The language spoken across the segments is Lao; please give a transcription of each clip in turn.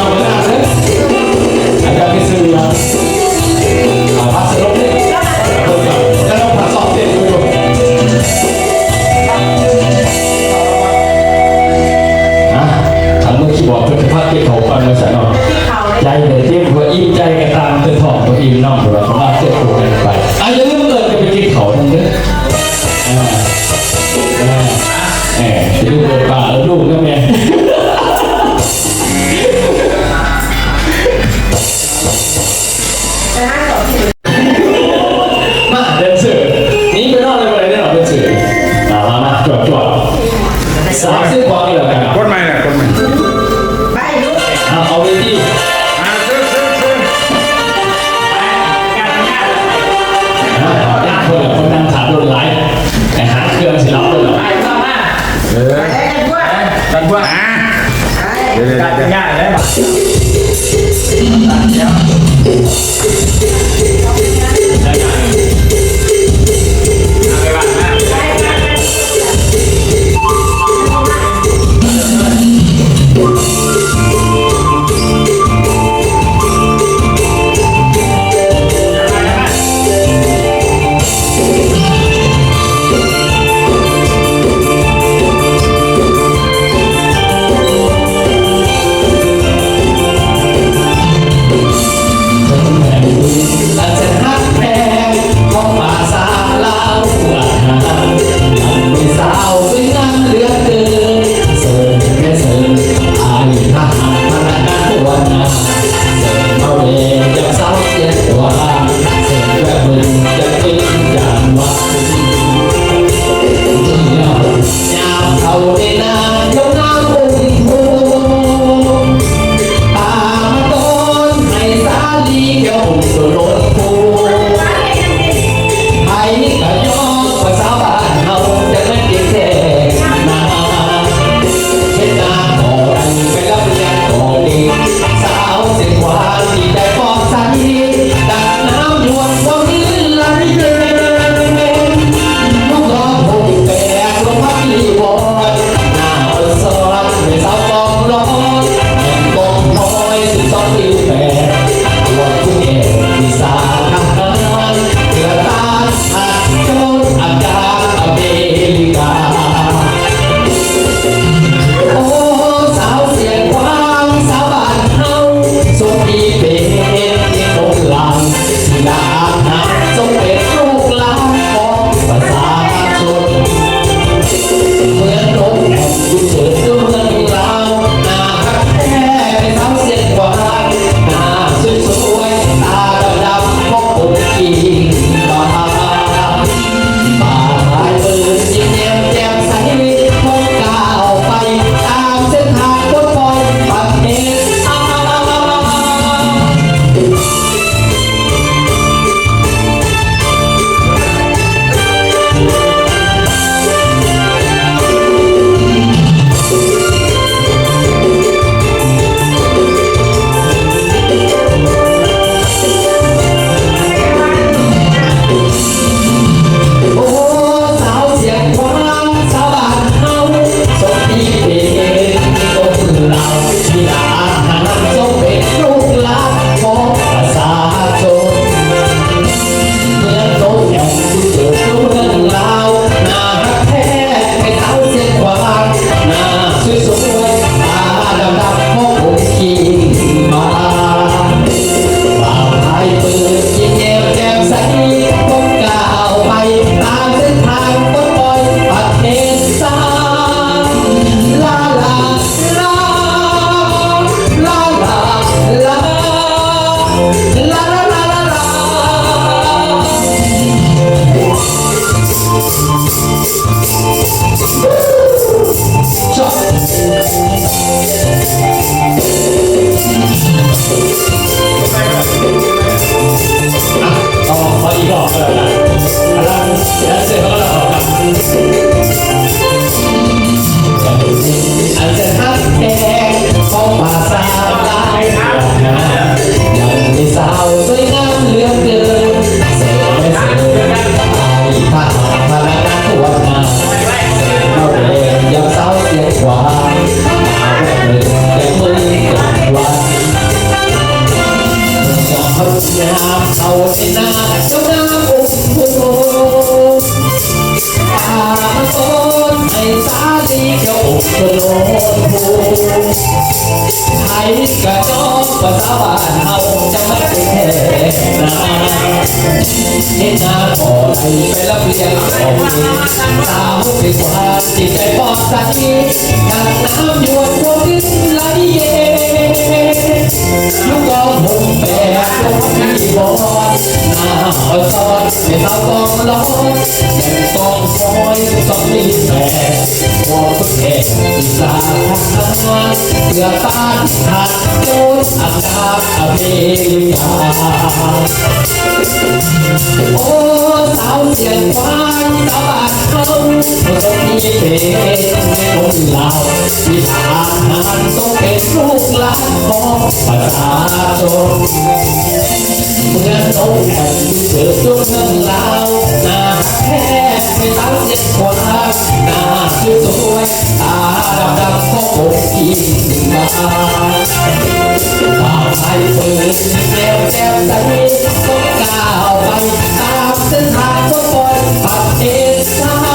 ຈຳໄວ້ນະເດີ ອາຈານໄປຊື້ລະ ອ່າ ພາສະລົບເດ້ ເບິ່ງກ່ອນ ແຕ່ລະພາສອບເຕັມຢູ່ ອ່າ ຄັນເບິ່ງຄີບອດເພິ່ນຈະພາເກັບເຂົ້າກ່ອນວ່າຊັ້ນເນາະ ໃຈເລີຍເຕັມ ເພື່ອອີກໃຈກໍຕາມ ແຕ່ທ້ອງບໍ່ອີ່ມນຳ ເພາະວ່າເຂົາມາເກັບໂຕກັນໄປ ອ່າ ຢ່າລືມເອີ້ນກັນໄປກິນເຂົ້ານຳເດີ ອ່າ ເອີ ເອີ ຢ່າລືມເອີ້ນປ້າເອີ້ນລຸງນຳແດ່. ມາແດນເຊີ ໜີໄປນອນເລີຍ ບໍ່ໄດ້ແນ່ນອນແດນເຊີ ມາ ມາ ມາ ຈວດ ຈວດ ສາມສິບກວ່ານີ້ແລ້ວກັນ ກົດໃໝ່ນະ ກົດໃໝ່ ໄປລູກ ເອົາ ເອົາເວທີ ອ່າ ເຊີນ ເຊີນ ເຊີນ ໄປ ການທຳງານ ອ່າ ຢ້ານຄົນລະ ຄົນນັ່ງຖ້າດົນຫຼາຍ ໄປຫາເຄື່ອງຊິເລົ່າເລີຍ ໄປ ມາ ມາ ເອີ ໄປ ກັນພວກ ກັນພວກ ອ່າ ເດີ ການທຳງານແລ້ວ ໃຜກະຍອມພາສາບ້ານເຮົາຈະມາເປັນແຂກນາ ເຮັດນາກໍໄດ້ໄປລຳລຽງອອກເອງ ຕາມເສັ້ນທາງທີ່ໃຈປອດໃສ ດັ່ງນ້ຳຢວດທົ່ວພື້ນໄຫຼເຢັນ ຢູ່ກອງຫົ່ມແບບລົມທີ່ບອນ ໜ້າອ່ອນຊ້ອນ ແມ່ນເຮົາຕ້ອງລອງ ແມ່ນຕ້ອງຄອຍ ຕ້ອງມີແບບ ພວກເຂົາແຂກອີສານທັກທາຍ ເພື່ອຕ້ານທານໂຈນອາກາດອາເມລິກາ. ໂອ້ ສາວຊຽງຂວາງ ຊາວບ້ານເຮົາ ບໍ່ຕ້ອງມີເປັນຄົນລາວ ທີ່ອາດຫານຕ້ອງເປັນລູກຫຼານຂອງປະຊາຊົນ ເມືອງໂດນແອນເກີດຢູ່ເມືອງລາວ ໜ້າແທ້ແມ່ນສາວຊຽງຂວາງ ໜ້າສວຍໆ ຕາດຳໆ ຂອງອົງຄິງບາງ ບ່າວໄທເປີດແກ້ວແຈ່ມໃສ ຕ້ອງກ້າວໄປຕາມເສັ້ນທາງ ບໍ່ປ່ອຍປະເທດຊາດ.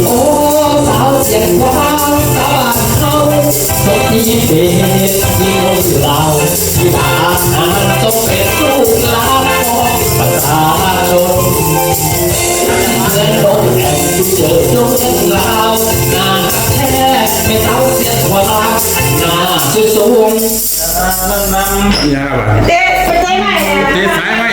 ໂອ້ ສາວຊຽງຂວາງ ສາວບ້ານເຮົາ ຄົນທີ່ເປັນຍິງເຫຼົ່າ ທີ່ອາດຫານຕ້ອງເປັນລູກຫຼານຂອງປະຊາຊົນ ເມືອງໂດນແອນເກີດຢູ່ເມືອງລາວ ໜ້າຮັກແທ້ແມ່ນສາວຊຽງຂວາງ ໜ້າສວຍໆ ເຕະ ເຕະສາຍໄມ້ນະ ເຕະສາຍໄມ້.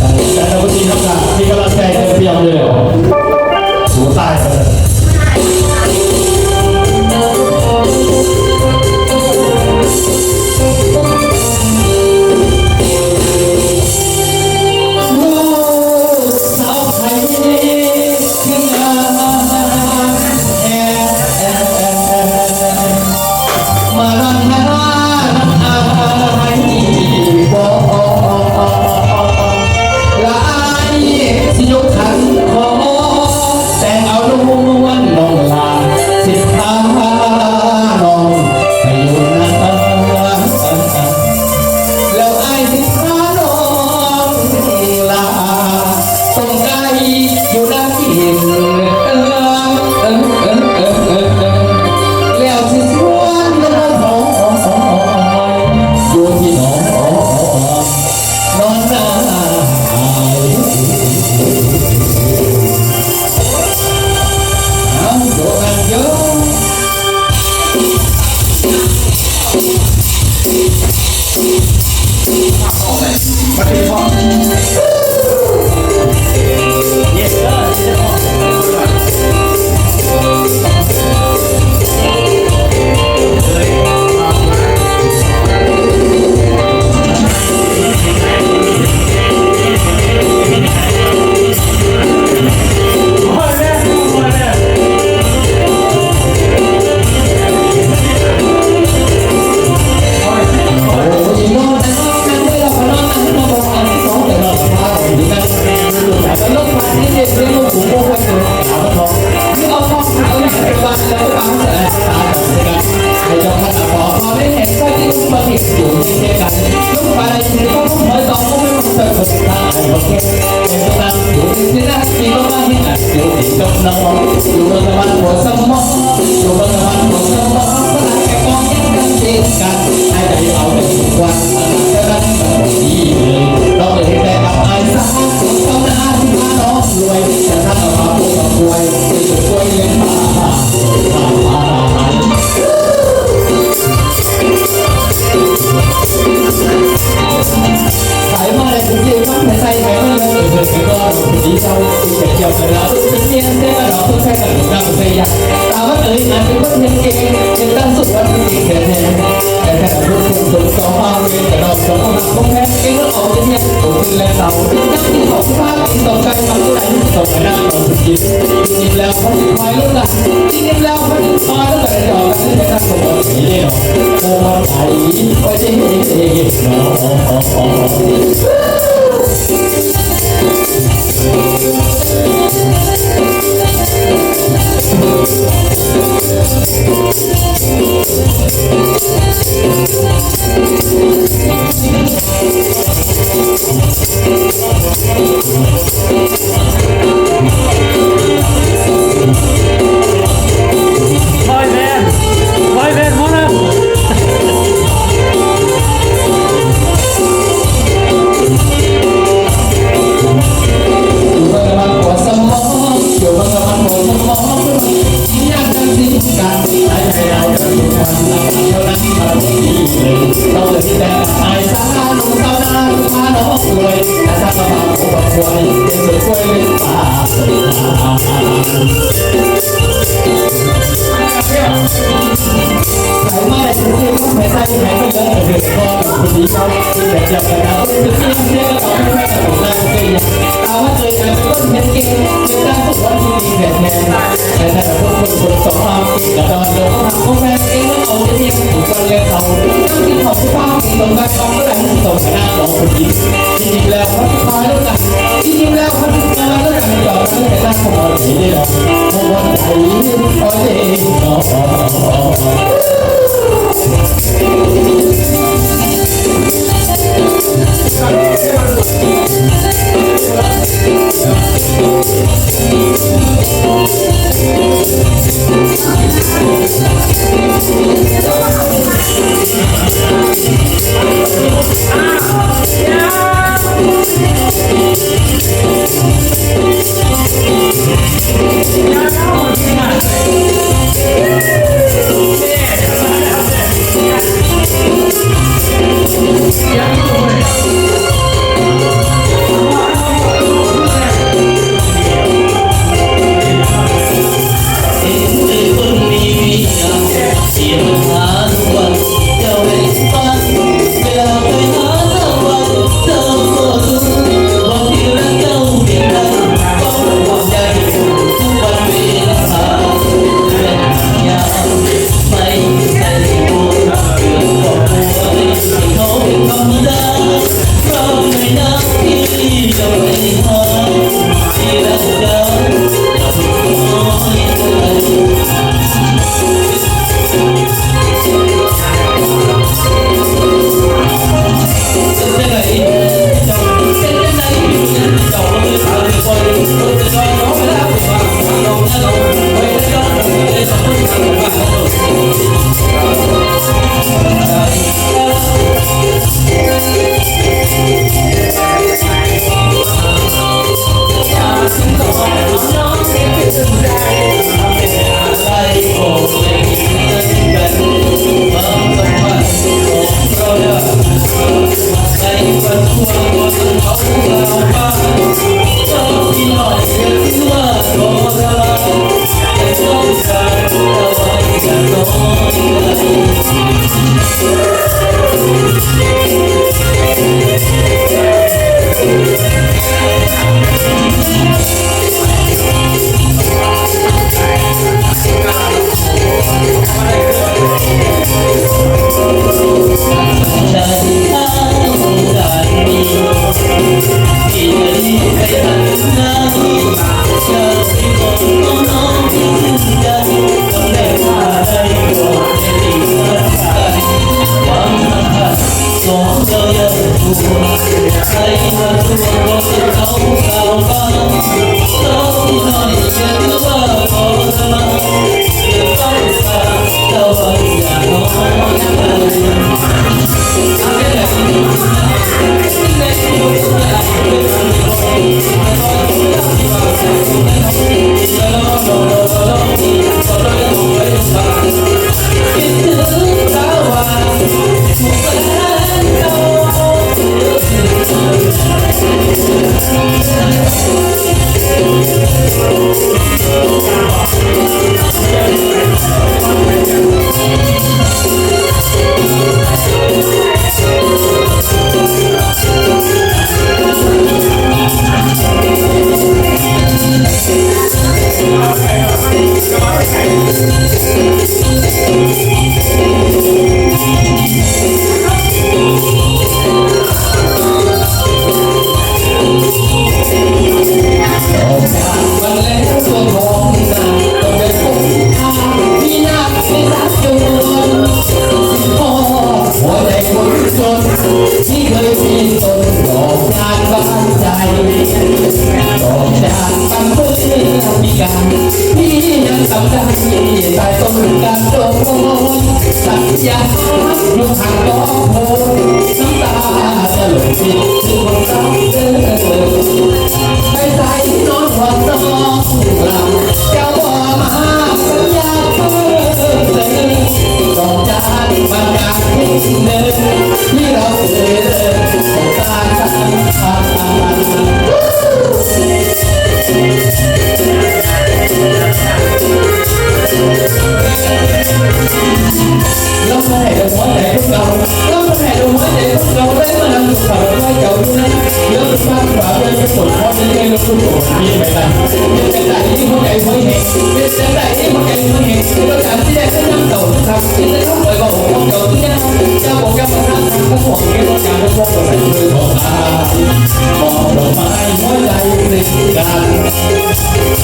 ແຕ່ລະຄົນທີ່ຮັບການມີກຳລັງໃຈເຕັມປ່ຽມຢູ່ແລ້ວ ສູ້ຕາຍ.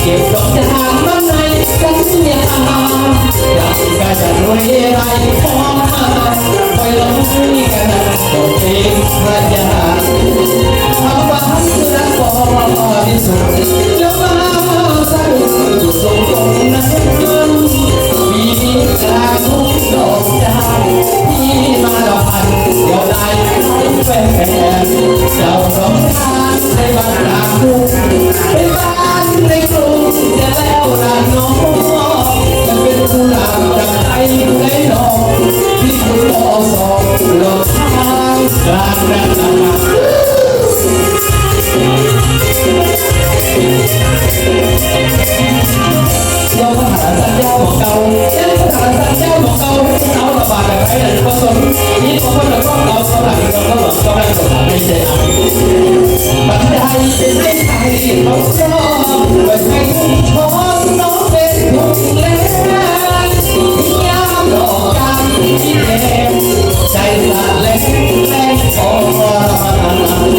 ເກັບດອກຈານມາໃນສັນຍາ ຫຼັງກາຈະລວຍໄດ້ພໍມາ ຄ່ອຍລົງກັນໂຕເປັນພະຍານ ຄຳຫວັງຄືນະຄອນບະລິສຸດ ແລ້ວມາສະດຸດຢູ່ສົງກົງນັ້ນ ມີການດອກຈານ ມີມາລະພັນ ດຽວໄດ້ໄປແຟນ ເຈົ້າສອງທາງໄດ້ບັນດາຄຸກ ໄປບ້ານໃນກຸງຈະແລ້ວລະນໍ ຈະເປັນຜູ້ລາມຈາກໃດຜູ້ໃດນໍ ທີ່ຜູ້ບໍ່ສອບຫຼອກທາງການກະທຳ. ເຈົ້າພະທານສັນຍາໝໍເກົ່າ ເຈົ້າພະທານສັນຍາໝໍເກົ່າ ເຈົ້າລະບາດໄປນັ້ນບໍ່ສົນ ມີຄົນລະຄອບເອົາສະຫຼາກ ເຈົ້າລະບາດກຳລັງສະຫຼາກໃນໃຈອາ ບັນດາເປັນໃຫ້ໃຜເຂົາຊອບ ໄວ້ໃຫ້ທຸກຄົນເນາະເປັນທຸກແລງ ຍາມດອກການທີ່ແດງ ໃຈສະແຫຼງແລງພໍລະມານ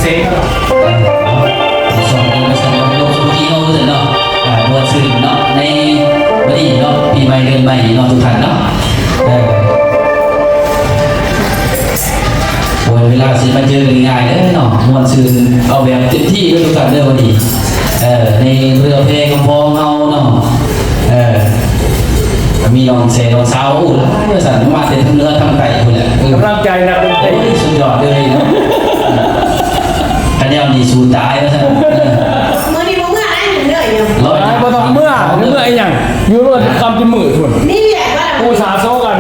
ສອງຄົນສຳລັບລົມສົນທິເຮົາເນາະ ອ່າ ມ່ວນຊື່ນເນາະ ໃນມື້ນີ້ເນາະ ປີໃໝ່ເດືອນໃໝ່ເນາະ ທຸກທ່ານເນາະ ເອີ ບໍ່ແມ່ນເວລາຊິມາເຈີກັນງ່າຍເດີເນາະ ມ່ວນຊື່ນ ເອົາແບບເຕັມທີ່ເດີທຸກທ່ານເດີ ມື້ນີ້ ເອີ ໃນເຮືອແພກຳພອງເຮົາເນາະ ເອີ ມີນ້ອງແຊນ້ອງສາວ ໂອ້ ຫຼາຍວ່າຊັ້ນ ມາແຕ່ທັງເໜືອທັງໃຕ້ພຸ້ນແຫຼະ ເອີ ກຳລັງໃຈນັກດົນຕີ ໂອ້ຍ ສຸດຍອດເລີຍເນາະ ຄັນແນວນີ້ສູ້ຕາຍວ່າຊັ້ນ ເອີ ມື້ນີ້ບໍ່ເມືອໄດ້ເດີ ຮ້ອຍ ບໍ່ຕ້ອງເມືອ ເມືອອີຫຍັງ ຢູ່ໂລດຄ່ຳຈົນມືດພຸ້ນ ມີວຽກບໍ່ ອຸດສາໂຊກັນ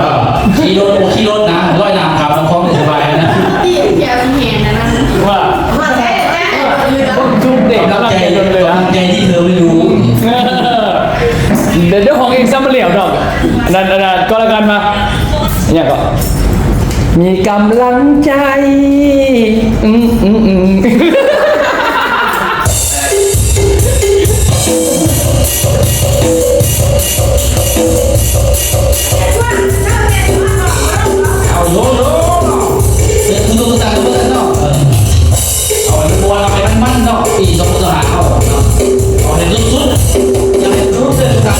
ຂີ່ລົດ ຂີ່ລົດນະ ລອຍນ້ຳຂ້າມນ້ຳຂອງໄດ້ສະບາຍນະ ທີ່ແກ່ວແຮງນະ ວ່າ ວ່າແທ້ນະ ຄົນຈຸກເດັກ ກຳລັງໃຈ ກຳລັງໃຈທີ່ເທີໄປຢູ່ ເອີ ດຽວ ດຽວຂອງເອງຊ້ຳມາແລ້ວດອກ ອັນນັ້ນ ອັນນັ້ນກໍແລ້ວກັນ ມາ ຫຍັງກໍ ມີກຳລັງໃຈ ອືມ ອືມ ອືມ ເອົາໂລດ ໂລດ ເນາະ ເປັນຜູ້ຕຸກຕາເບິ່ງເນາະ ເອີ ເອົາໃຫ້ມັນມ່ວນ ເອົາໃຫ້ມັນໆ ເນາະ ປີສອງພັນຊາວຫ້າເຮົາເນາະ ເອົາໃຫ້ສຸດໆ ຢ່າໃຫ້ຫຼຸດເດີທຸກທ່ານ.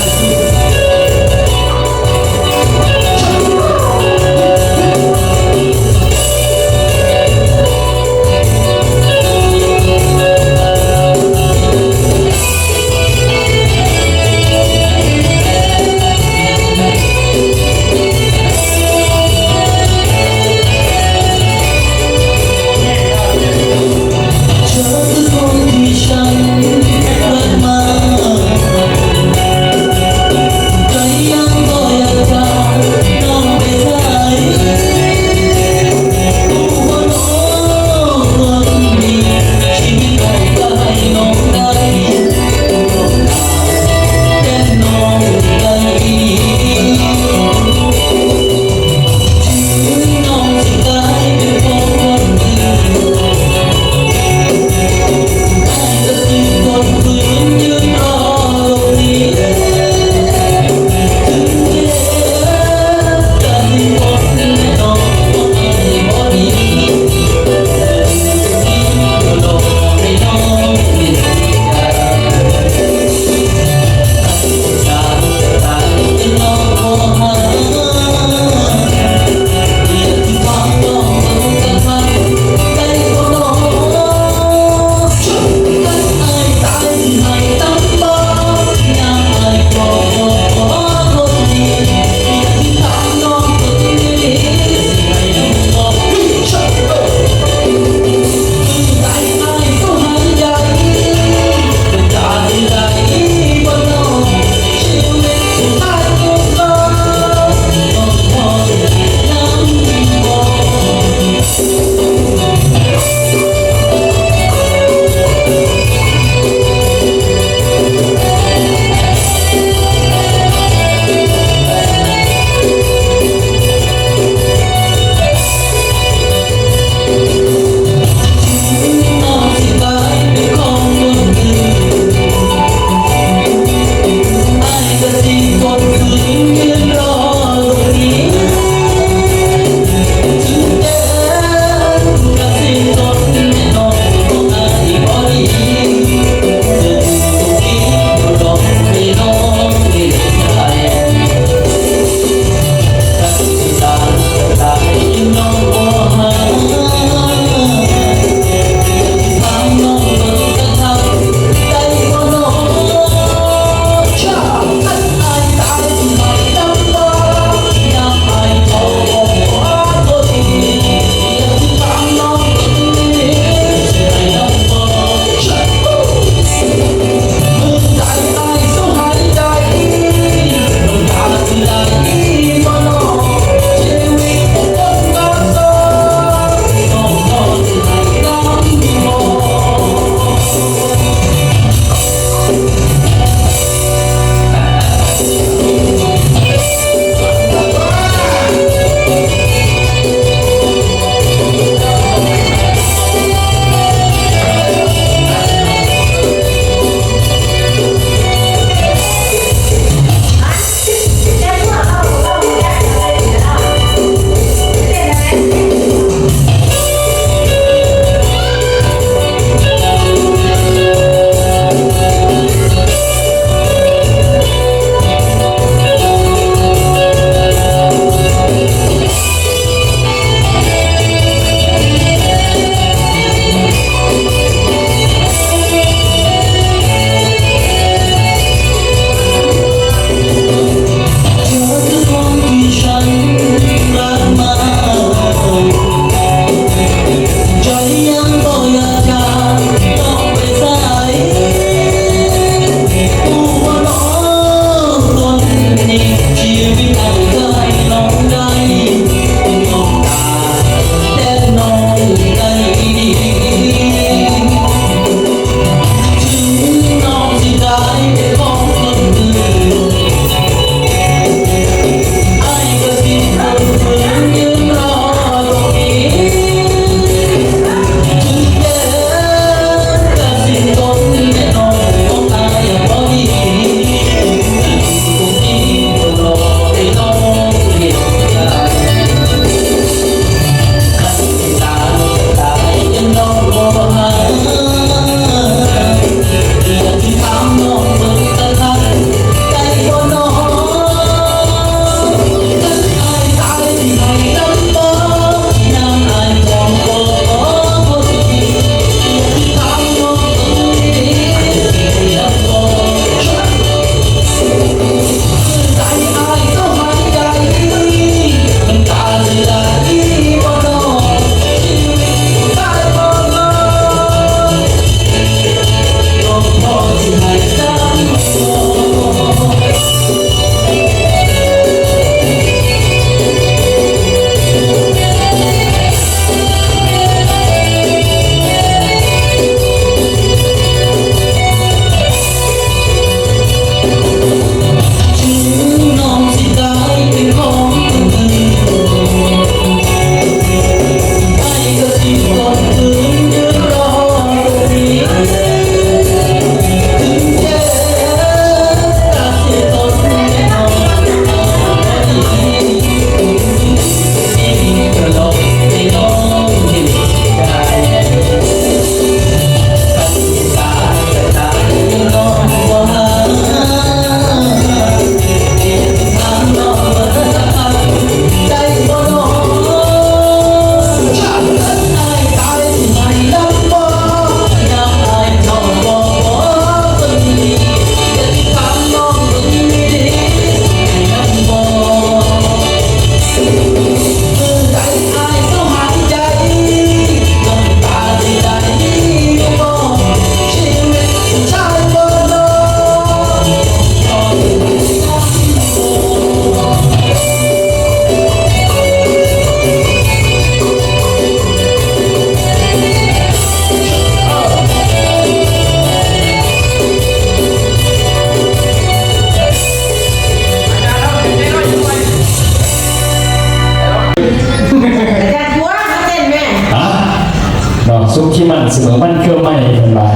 ໄມ້ເພິ່ນວ່າ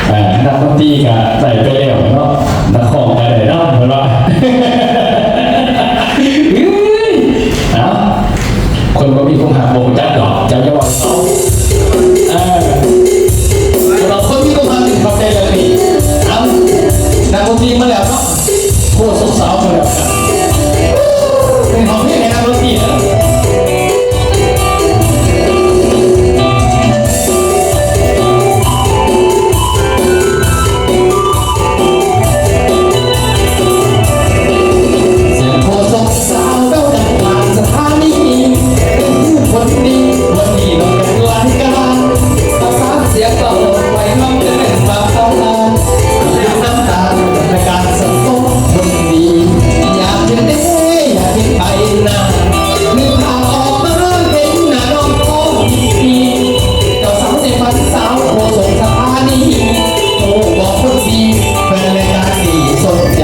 ເອີ ນັກດົນຕີກະໄດ້ໄປແລ້ວເນາະ ນັກຮ້ອງກະໄດ້ນຳເພິ່ນວ່າ. ເອີຍ ເອົ້າ ຄົນບໍ່ມີຄວາມຮັກບໍ່ຮູ້ຈັກດອກ ເຈົ້າຢ່າວ່າເຂົາ. ເອີ ສຳລັບຄົນມີຄວາມຮັກນີ້ເຂົ້າໃຈເລື່ອງນີ້. ເອົ້າ ນັກດົນຕີມາແລ້ວເນາະ. ໂຄສົກສາວມາແລ້ວ ເປັນຂອງເພງໃຫ້ນັກດົນຕີເດີ. ສຽງໂຄສົກສາວເວົ້າດັງຜ່ານສະຖານີ ເປັນຜູ້ຄົນດີ ວັນນີ້ນຳກັນລາຍການ ປະສານສຽງເວົ້າໄວ້ນຳກັນເປັນບາງຕຳນານ ນ້ຳຕານ ການສະສົມບຸນດີ ຢາກເຫັນເດ້ ຢາກເຫັນໄປໜ້າ ນຶກພາບອອກມາເຫັນໜ້ານ້ອງຂອງພີ່ ເຈົ້າສາວໃນຝັນສາວໂຄສົກສະຖານີ ຮູ້ບໍ່ຄົນດີ ແຟນລາຍການນີ້ສົນໃຈ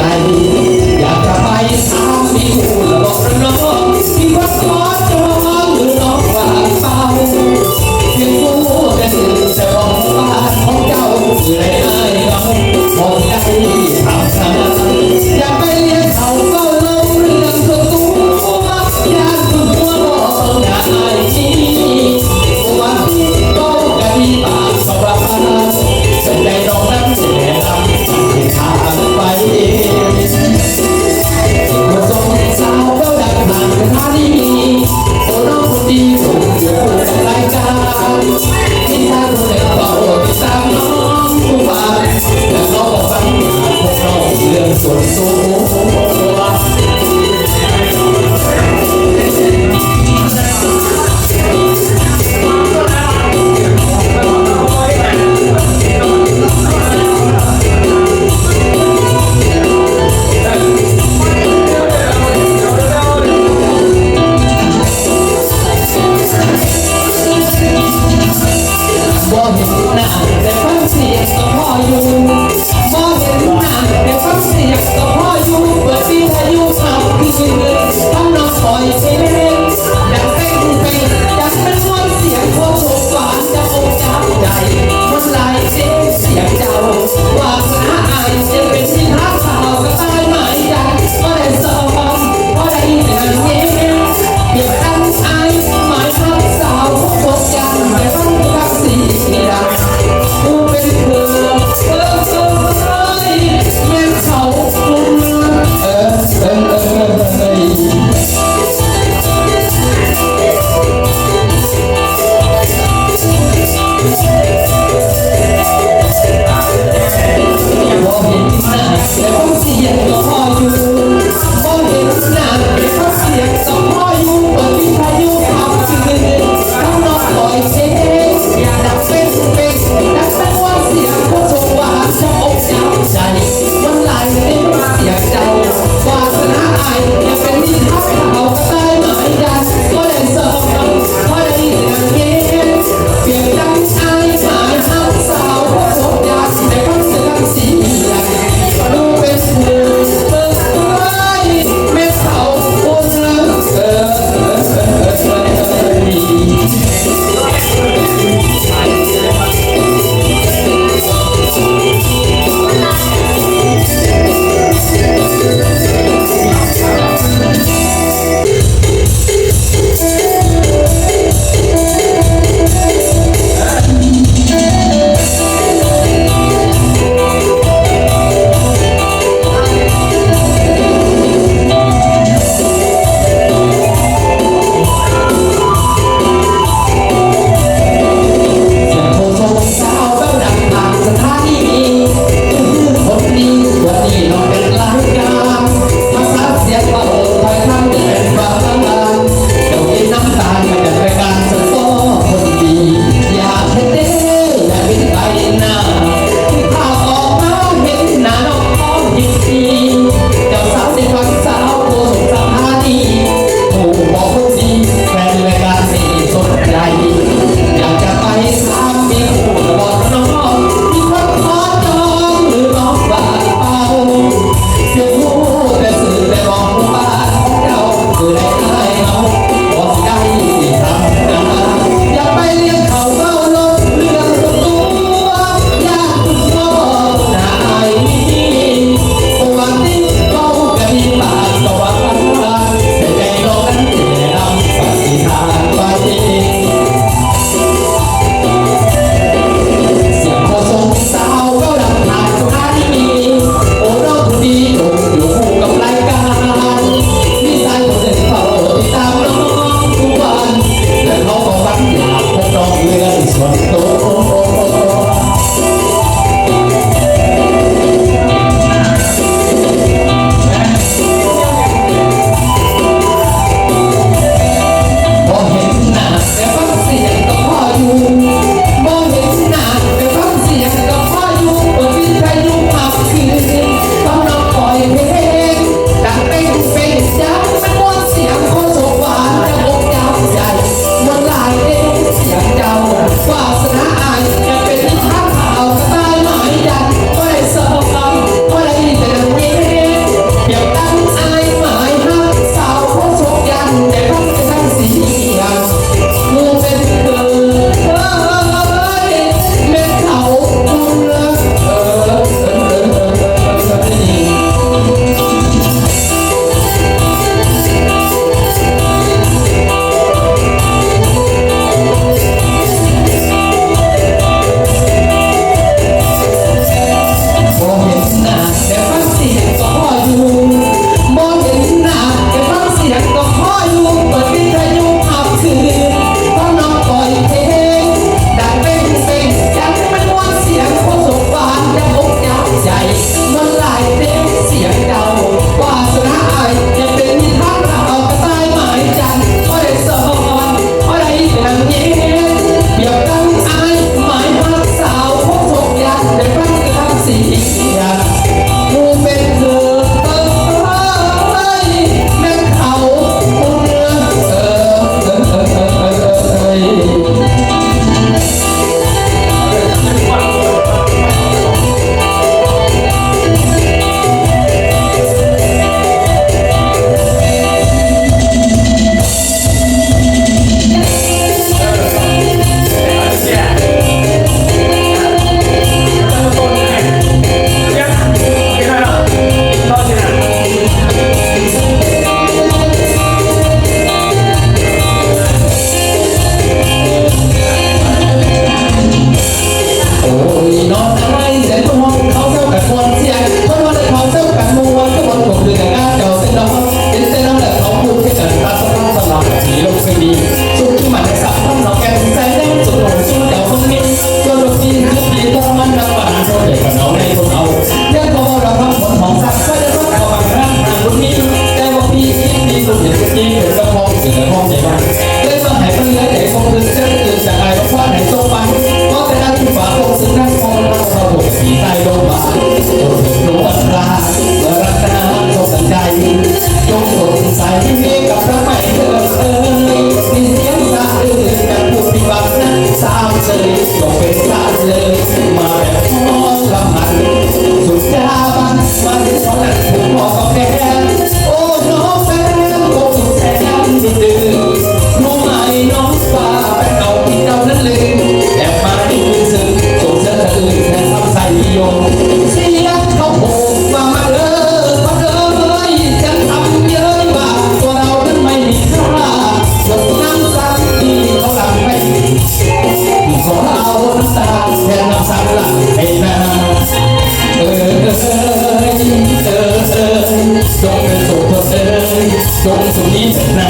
ຢາກຈະໄປຖາມມີຄູ່ລະບໍ່ນ້ອງ ມີຄົນຂໍຈອງ ຫຼືນ້ອງວ່າງເປົ່າ ພຽງຮູ້ແຕ່ຊື່ ແຕ່ບໍ່ຮູ້ບ້ານຂອງເຈົ້າ ເອື້ອຍອ້າຍເຮົາບໍ່ໄດ້ຖາມຫາ ຢ່າໄປລຽນເຂົາເວົ້າລົງເລື່ອງສ່ວນຕົວ ຢ້ານຄົນຫົວບໍ່ເບິ່ງໜ້າອ້າຍນີ້ ບໍ່ວ່າຊິເວົ້າກະດີປາກເຂົາວ່າ ສົນໃຈນ້ອງນຳຊິແນະນຳ ເປັນທາງໄປເອງ ບໍ່ສົນສາວເວົ້າດັງຜ່ານສະຖານີ ໂຕນ້ອງຄົນດີ ສົມຢູ່ຄູ່ກັບລາຍການ ມີຊາຍຄົນໜຶ່ງເຝົ້າຕິດຕາມນ້ອງທຸກວັນ ແລະນ້ອງກໍຟັງພວກນ້ອງເລື່ອງສ່ວນຕົວ. ບໍ່ເຫັນໜ້າແຕ່ຟັງສຽງກໍພໍຢູ່ ບໍ່ເຫັນໜ້າແຕ່ຟັງສຽງກໍພໍຢູ່ ເປີດວິທະຍຸທັບຄືນ ຟັງນ້ອງຄອຍເພງ ຢາກເຕັ້ນເປັນ ຢາກເປັນມ່ວນສຽງໂຄສົກຫວານ ຈັບອົກຈັບໃຈ ມັນຫຼາຍເດ້ສຽງເຈົ້າ ວາສະໜາອ້າຍຈະເປັນສິນຫາສາວກະຕ່າຍໄມ້ຈັນ ບໍ່ໄດ້ສອງ ບໍ່ໄດ້ນາງເງ ປຽບດັ່ງອ້າຍໝາຍຮັກສາວຄົນບໍ່ຈັນ ແຕ່ຟັງທັງສີ່ດາ ຜູ້ເປັນເພື່ອນເອີຍ ແມ່ນເຂົາຜູ້ເມືອງ ນອນນາຍແສນບຸນ ເຂົາເຈົ້າກັນມ່ວນສຽງ ເຂົານອນແລະເຂົາເຈົ້າກັນມ່ວນ ຄືບົນກົບຄືກັນກາເຈົ້າເປັນດອກ ເປັນແຕ່ນຳແລະເຂົາຄູ່ຄືກັນ ຕາສະພາບສະຫຼາດທີ່ລົງເປັນດີ ສຸກທີ່ມັນສັກພັນເອົາແກ່ນໃສ່ແນມ ສຸກລົງສູ່ເຈົ້າຄົນນີ້ ສ່ວນລົງທີ່ຄືທີ່ທໍລະມານ ນັກປະຫານຄົນເດກະເອົາໃນຄົນເອົາ ແລ້ວກໍບໍ່ລະພັບຜົນຂອງສັກ ໄປລະພັບເອົາບັກນາງນາງບຸນມີ ແຕ່ວ່າພີ່ຄິດດີຄົນເຫັນຄືທີ່ເປັນເຈົ້າຂອງ ເປັນເຈົ້າຂອງໃຈມັນ ເລີຍມາໃຫ້ມັນເຫຼືອໃຈຄົງຄືເຊິ່ງ ຈະອາຍບໍ່ຄວານໃຫ້ສົບປານ ກໍແຕ່ນາງທີ່ຝາກຄົງຊຶ່ງນາງ ເພາະມັນເອົາເຂົ້າຕົກສີໃຕ້ລົງມາ ໂອ້ ໂອ້ ໂອ້ ອັນລາ ເມື່ອລັກສະນະສົດໃຈ ຈົ່ງສົດໃສກັບດອກໄມ້ເທີດເອີຍ ມີສຽງສະອື້ນຈາກຜູ້ທີ່ຫວັງນະ ສາວເຊີຍ ຈົ່ງເປັນສາວເລີຍ ມາແບບພໍລະພັນ ສຸດຍາບັນ ມາເຖິງຕອນນັ້ນຜູ້ພໍ່ກໍແກ່ ໂອ້ ນ້ອງແຟນ ຄົງສຸດແສນດີ ຮູ້ໄໝນ້ອງວ່າແຟນເກົ່າທີ່ເຈົ້ານັ້ນລືມ ແອບມາຢືນຊື່ ສົງເສີຍສະອື່ນແທນຄຳໄຊນິຍົມ ສຽງເຂົາໂຫມວ່າມາເດີ ພໍ່ເດີ ສຽງຄຳເຍີ້ຍວ່າຕົວເຮົານັ້ນໄມ່ມີຄ່າ ສົດນ້ຳສັກທີ່ເຂົາຫຼັ່ງໄປ ຂໍເອົານ້ຳຕາແທນນ້ຳສັກຫຼັ່ງໃຫ້ນາ ເອີຍ ເອີຍ ເອີຍ ຈົ່ງເປັນສຸກເທີດເອີຍ ຈົ່ງສຸກດີເທີດນາ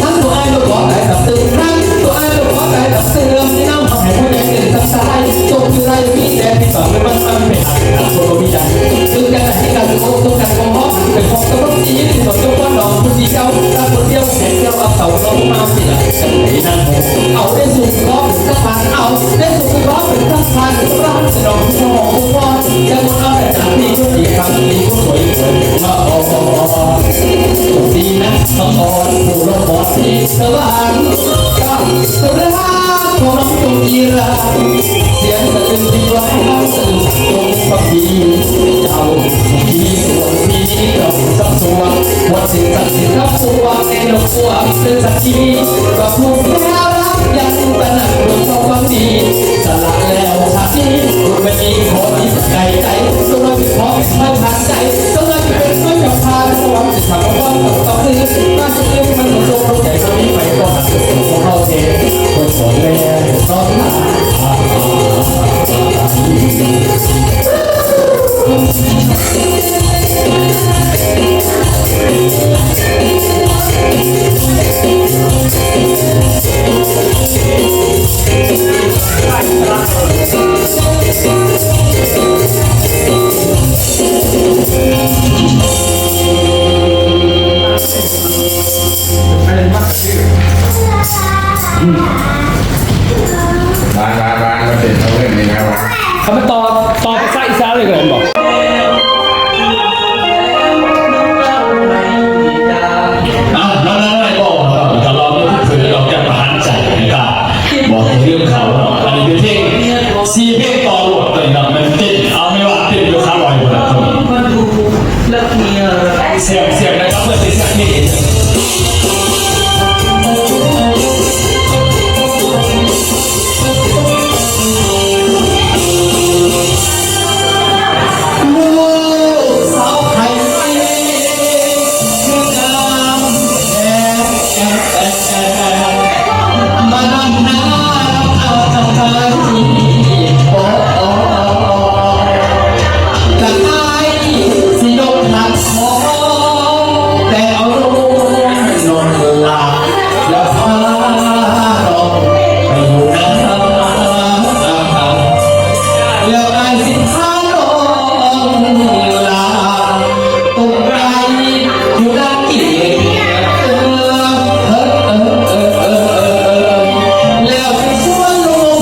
ທັງຕົວອ້າຍກໍຂໍຕາຍກັບຕື່ມ ທັງຕົວອ້າຍກໍຂໍຕາຍກັບຕື່ມ ທີ່ນຳເອົາໃຫ້ຜູ້ໃດເປັນທັງຊາຍ ຕົກຄືໄລມີແຕ່ຜິດຫວັງ ແຕ່ມັນ ມັນເປັນອັນ ອັນຄົນບໍ່ມີໃຈ ຄືກັນທີ່ກັນ ຕົກກັນບໍ່ເໝາະ ເປັນຂອງຕົວທີ່ ທີ່ຕົກຕົວດອກຜູ້ທີ່ເຈົ້າ ລັກຄົນດຽວ ໃຫ້ເຈົ້າເອົາເຂົາເຂົ້າມາ ເອົາໄດ້ສຸກເພາະເປັນສະພານ ເອົາໄດ້ສຸກເພາະເປັນສະພານ ສະພານສະໜອງສະໝອງຜູ້ຟ້ອນ ຈະໝົດເອົາແຕ່ຈາກນີ້ ຜູ້ທີ່ຟັງດີຜູ້ສວຍສວຍມາອອກ ດີນະ ມາອອກ ຜູ້ລົງບອດທີ່ສະຫວ່າງ ກັບສຸລາຂອງນ້ອງຈົງອີລາ ສຽງສະອື້ນທີ່ວ່າສະອື້ນຕົງພັກດີ ເຈົ້າທີ່ຕົວ ທີ່ເຈົ້າສັກຕົວ ວັດສິນສັກສິນທັບຕົວ ແກ່ນກຕົວເປັນສັກຄີ ກໍຜູ້ແທ້ລັກຍັງຕະໜັກຕົວເຈົ້າຄວາມດີ ສະຫຼະແລ້ວຊາດນີ້ ບຸນໄປມີຂໍທີ່ໃຈໃຈ ຕົວນ້ອຍຂໍເປັນໄຟຜ່ານໃຈ ຕົວນ້ອຍເປັນໄຟຈຳພາ ສະຫວັງສິນທັບຄວາມກັບຕໍ່ຄື ມາຊິຄືມັນຕົວຕົວໃຈ ກໍມີໄຟກໍຫັກຕົວຂອງເຮົາເອງ ຄົນສອນແລ ບານ ບານ ບານ ມາເຕັ້ນເອົາເງິນນີ້ນະ ບານ ເຂົາມາຕໍ່ ຕໍ່ພາສາອີສານເລີຍກໍໄດ້ແມ່ນບໍ່? ເອົາ ນ້ອງໆ ບອກ ຕະຫຼອດມື້ຄືນ ອອກຈາກປະຫານໃຈນະຄັບ ບອກເລື່ອງເຂົາເນາະ ອັນນີ້ເປັນເພງ ສີ່ເພງຕໍ່ໂລດ ຕົວນີ້ເນາະ ແມ່ນເຕັ້ນ ເອົາ ແມ່ນວ່າເຕັ້ນຢູ່ຂາລອຍພຸ້ນລະ ຄົນນີ້. ສຽງ ສຽງນະຄັບ ເພື່ອຊິສຽງນີ້ ລູກສາວໄທ ຄືງາມແທ້ ມານຳໜ້າ ກະອ້າຍຊິຍົກທັນ ຂໍແຕ່ເອົາລູກນ້ອງຫຼານ ແລ້ວພານ້ອງໄປຢູ່ນຳ ແລ້ວອ້າຍຊິພານ້ອງຫຼານ ຕົກໄປຢູ່ນຳອີກ ເອີ ເອີ ເອີ ເອີ ເອີ ເອີ ແລ້ວຊິຊວນລູກ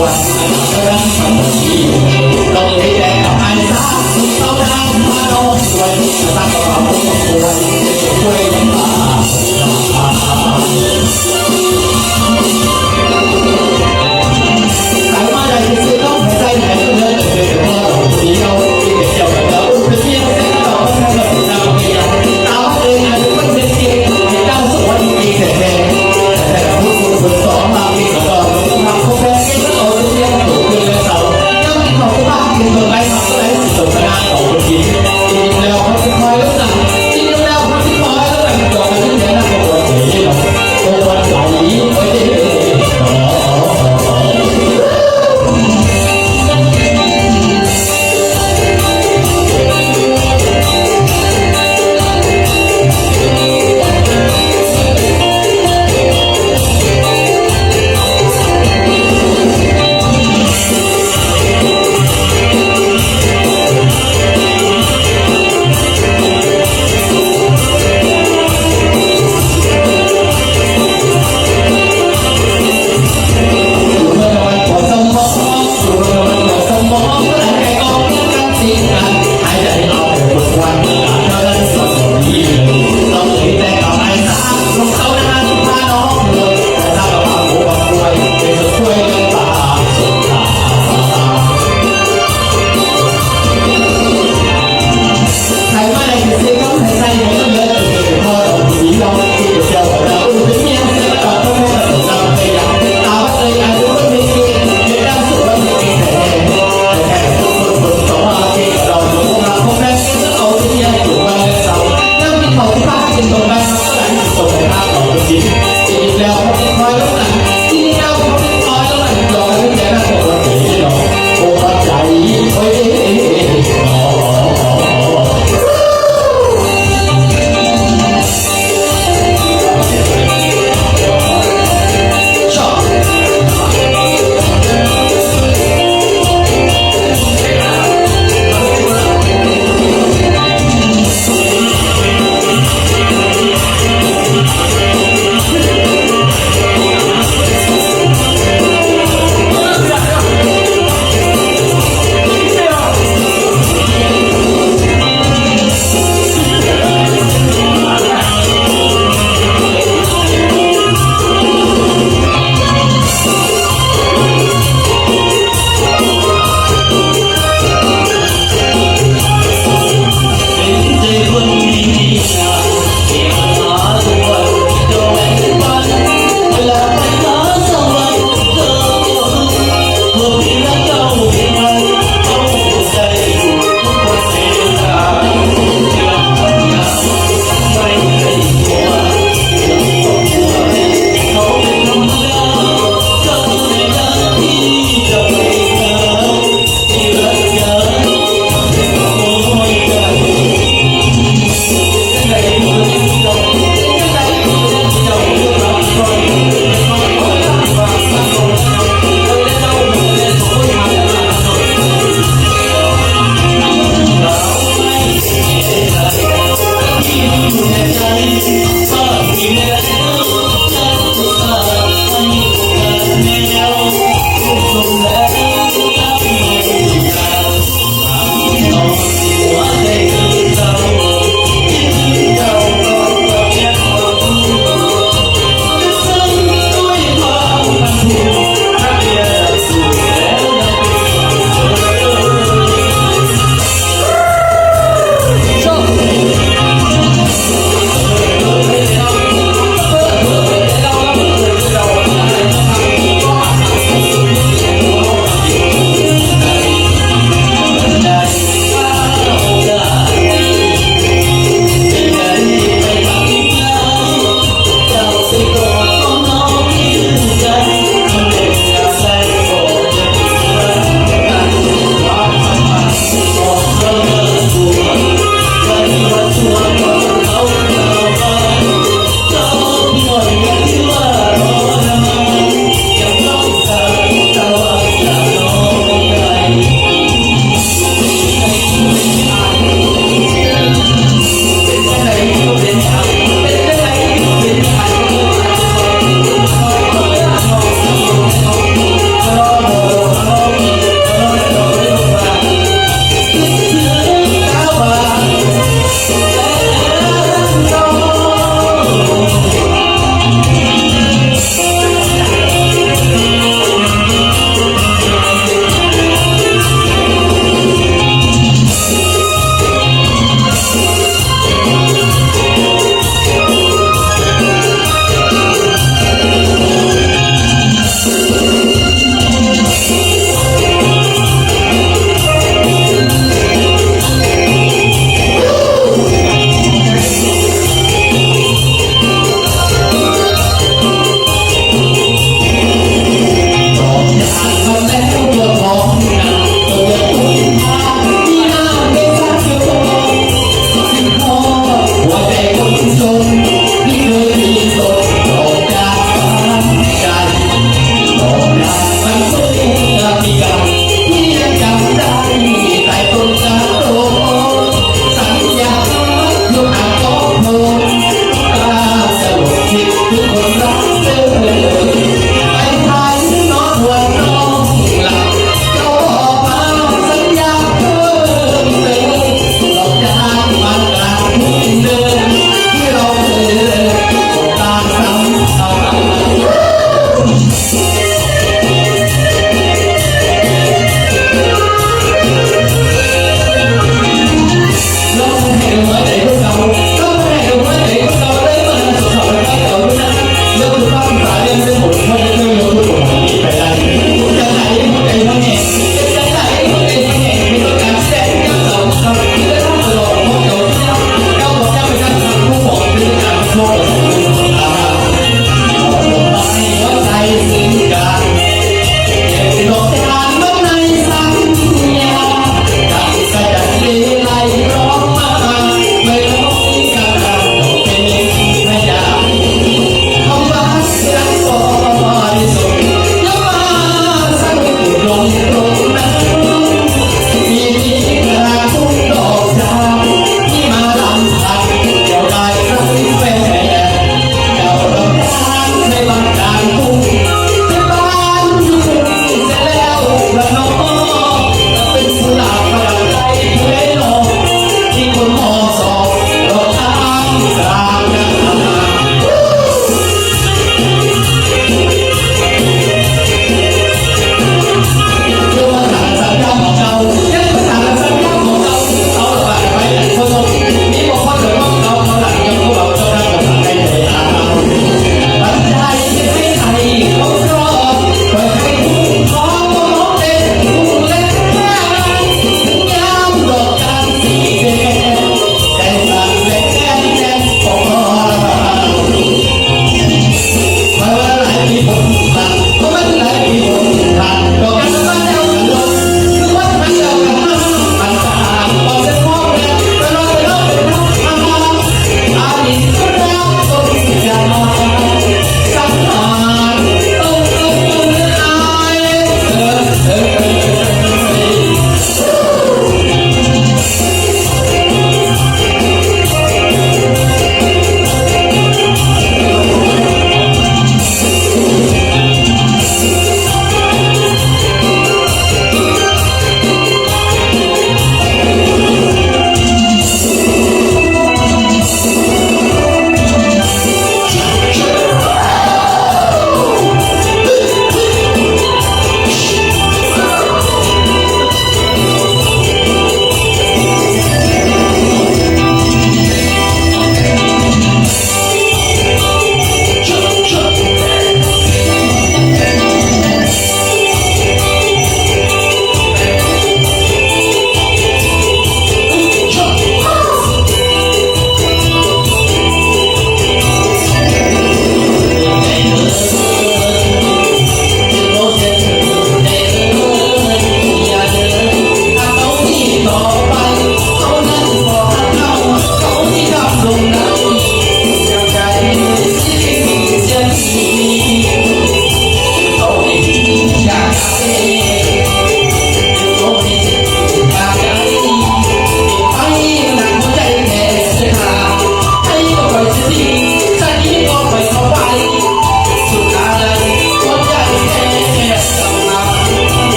ແ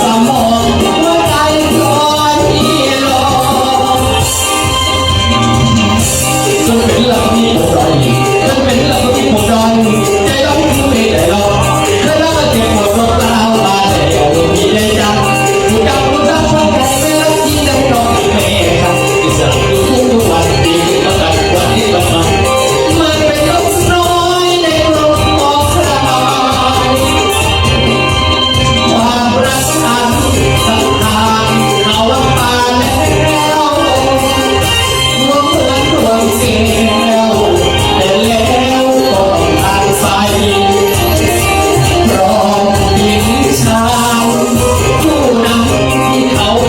ສະໝອງຫົວໃຈຄອຍຫຼອກ ຈົນເປັນລະຄອນທີ່ໂຫດຮ້າຍ ຈົນເປັນລະຄອນທີ່ໂຫດຮ້າຍ ໃຈຮ້າຍຄືເມໃຈຫຼອກ ເຄີຍຮັກແລ້ວເຈັບປວດ ຕົກຕາວບາດແຜວ ມີໃຈຈັກ ຮູ້ຈັກ ຮູ້ຈັກ ຄົນໄທແມ່ນລັກທີ່ໄດ້ນອນແມ່ ອິດສະຫຼະຄືຄູທຸກວັນ ດີຄືປະກັນວັນທີ່ປະມານ ມັນເປັນນົກນ້ອຍໃນລົມອອກສະບາຍ ຄວາມລັກອັນສັງຂານເຂົາວ່າປານແລ້ວ ດວງເໝືອນດວງແກ້ວ ແຕ່ແລ້ວກໍຕ້ອງຜ່ານໄປ ພ້ອມຍິງຊາຍ ຜູ້ນຳທີ່ເຂົາ